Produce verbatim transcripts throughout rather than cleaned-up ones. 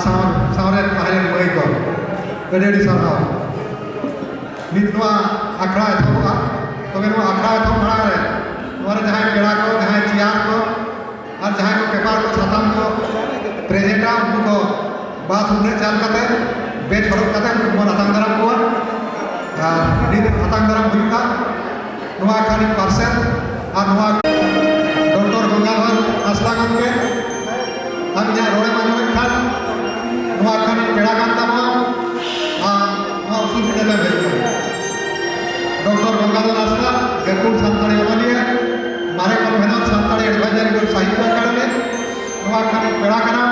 ᱥᱟᱶ ᱥᱟᱶᱨᱮ ᱛᱟᱦᱮᱸ ᱞᱮᱱ ᱢᱟᱹᱭ ᱠᱚ, ᱟᱹᱰᱤ ᱟᱹᱰᱤ ᱥᱟᱨᱦᱟᱣ᱾ ᱱᱤᱛ ᱱᱚᱣᱟ ᱟᱠᱷᱲᱟ ᱮᱛᱚᱦᱚᱵᱚᱜᱼᱟ᱾ ᱛᱚᱵᱮ ᱱᱚᱣᱟ ᱟᱠᱷᱲᱟ ᱮᱛᱚᱦᱚᱵ ᱢᱟᱲᱟᱝ ᱨᱮ ᱱᱚᱣᱟ ᱨᱮ ᱡᱟᱦᱟᱸᱭ ᱯᱮᱲᱟ ᱠᱚ, ᱡᱟᱦᱟᱸᱭ ᱪᱮᱭᱟᱨ ᱠᱚ ᱟᱨ ᱡᱟᱦᱟᱸᱭ ᱠᱚ ᱯᱮᱯᱟᱨ ᱠᱚ, ᱥᱟᱛᱟᱢ ᱠᱚ ᱯᱨᱮᱡᱮᱱᱴᱟ, ᱩᱱᱠᱩ ᱠᱚ ᱵᱟᱥ ᱩᱰᱟᱹᱜ ᱪᱟᱞ ᱠᱟᱛᱮ ᱵᱮᱥ ᱦᱚᱨᱚᱜ ᱠᱟᱛᱮ ᱩᱱᱠᱩ ᱵᱚᱱ ᱟᱛᱟᱝ ᱫᱟᱨᱟᱢ ᱠᱚᱣᱟ᱾ ᱟᱨ ᱱᱤᱛ ᱟᱛᱟᱝ ᱫᱟᱨᱟᱢ ᱦᱩᱭᱩᱜᱼᱟ᱾ ᱱᱚᱣᱟ ᱠᱷᱟᱱ ᱯᱟᱨᱥᱮᱞ ᱟᱨ ᱱᱚᱣᱟ ᱰᱚᱠᱴᱚᱨ ᱜᱚᱝᱜᱟᱫᱷᱚᱨ ᱦᱟᱸᱥᱫᱟ ᱜᱚᱢᱠᱮ, ᱟᱢ ᱡᱟᱦᱟᱸ ᱨᱚᱲᱮᱢ ᱟᱸᱡᱚᱢᱮᱫ ᱠᱷᱟᱱ, ᱱᱚᱣᱟ ᱠᱷᱟᱱ ᱯᱮᱲᱟ ᱠᱟᱱ ᱛᱟᱵᱚᱱᱟ᱾ ᱟᱨ ᱱᱚᱣᱟ ᱩᱥᱩᱞ ᱯᱤᱸᱰᱟᱹ ᱛᱮᱢ ᱦᱮᱡ ᱠᱟᱱᱟ᱾ ᱰᱚᱠᱴᱚᱨ ᱜᱚᱝᱜᱟᱫᱷᱚᱨ ᱦᱟᱸᱥᱫᱟ, ᱜᱟᱹᱠᱷᱩᱲ ᱥᱟᱱᱛᱟᱲᱤ ᱚᱱᱚᱞᱤᱭᱟᱹ, ᱢᱟᱨᱮ convenor Santali advisory board Sahitya academy, ᱱᱚᱣᱟ ᱠᱷᱟᱱ ᱯᱮᱲᱟ ᱠᱟᱱᱟ᱾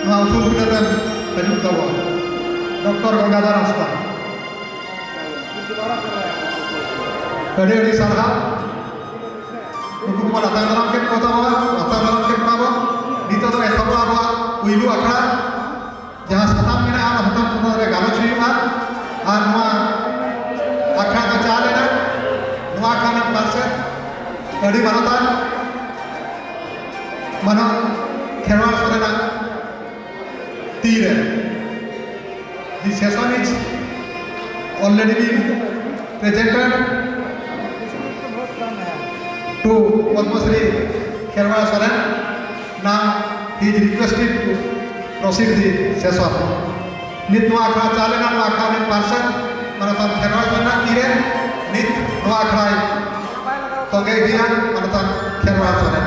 ᱱᱚᱣᱟ ᱩᱥᱩᱞ ᱯᱤᱸᱰᱟᱹ ᱛᱮᱢ ᱦᱤᱡᱩᱜ ᱛᱟᱵᱚᱱᱟ᱾ ᱰᱚᱠᱴᱚᱨ ᱜᱚᱝᱜᱟᱫᱷᱚᱨ ᱦᱟᱸᱥᱫᱟ᱾ ᱟᱹᱰᱤ ᱟᱹᱰᱤ ᱥᱟᱨᱦᱟᱣ᱾ ᱱᱩᱠᱩ ᱠᱚᱵᱚᱱ ᱟᱛᱟᱝ ᱫᱟᱨᱟᱢ ᱠᱮᱫ ᱠᱚ ᱛᱟᱵᱚᱱᱟ, ᱟᱛᱟᱝ ᱫᱟᱨᱟᱢ ᱠᱮᱫ ᱠᱚᱣᱟ ᱵᱚᱱ᱾ ᱱᱤᱛᱚᱜ ᱫᱚ ᱮᱛᱚᱦᱚᱵ ᱟᱵᱚᱣᱟᱜ ᱯᱩᱭᱞᱩ ᱟᱠᱷᱲᱟ, ᱡᱟᱦᱟᱸ ᱥᱟᱛᱟᱢ ᱢᱮᱱᱟᱜᱼᱟ, ᱚᱱᱟ ᱥᱟᱛᱟᱢ ᱪᱮᱛᱟᱱ ᱨᱮ ᱜᱟᱞᱚᱪ ᱦᱩᱭᱩᱜᱼᱟ᱾ ᱟᱨ ᱱᱚᱣᱟ ᱟᱠᱷᱲᱟ ᱫᱚ ᱪᱟᱞ ᱮᱱᱟ, ᱱᱚᱣᱟ ᱟᱠᱷᱲᱟ ᱨᱮᱱ ᱯᱟᱨᱥᱮᱛ ᱟᱹᱰᱤ ᱢᱟᱱᱚᱛᱟᱱ ᱢᱟᱱᱚᱛ ᱠᱷᱮᱨᱣᱟᱲ ᱥᱚᱨᱮᱱᱟᱜ ᱛᱤᱨᱮ᱾ The session is already been presented to Padma Shri Kherwal Soren. Now he is requested to proceed the session. ᱱᱤᱛ ᱱᱚᱣᱟ ᱟᱠᱷᱲᱟ ᱪᱟᱞ ᱮᱱᱟ, ᱱᱚᱣᱟ ᱟᱠᱷᱲᱟ ᱨᱤᱱ ᱯᱟᱨᱥᱮᱛ ᱢᱟᱱᱚᱛᱟᱱ ᱠᱷᱮᱨᱣᱟᱞ ᱥᱚᱨᱮᱱᱟᱜ ᱛᱤᱨᱮ ᱱᱤᱛ ᱱᱚᱣᱟ ᱟᱠᱷᱲᱟᱭ ᱛᱚᱸᱜᱮ ᱤᱫᱤᱭᱟ ᱢᱟᱱᱚᱛᱟᱱ ᱠᱷᱮᱨᱣᱟᱞ ᱥᱚᱨᱮᱱ᱾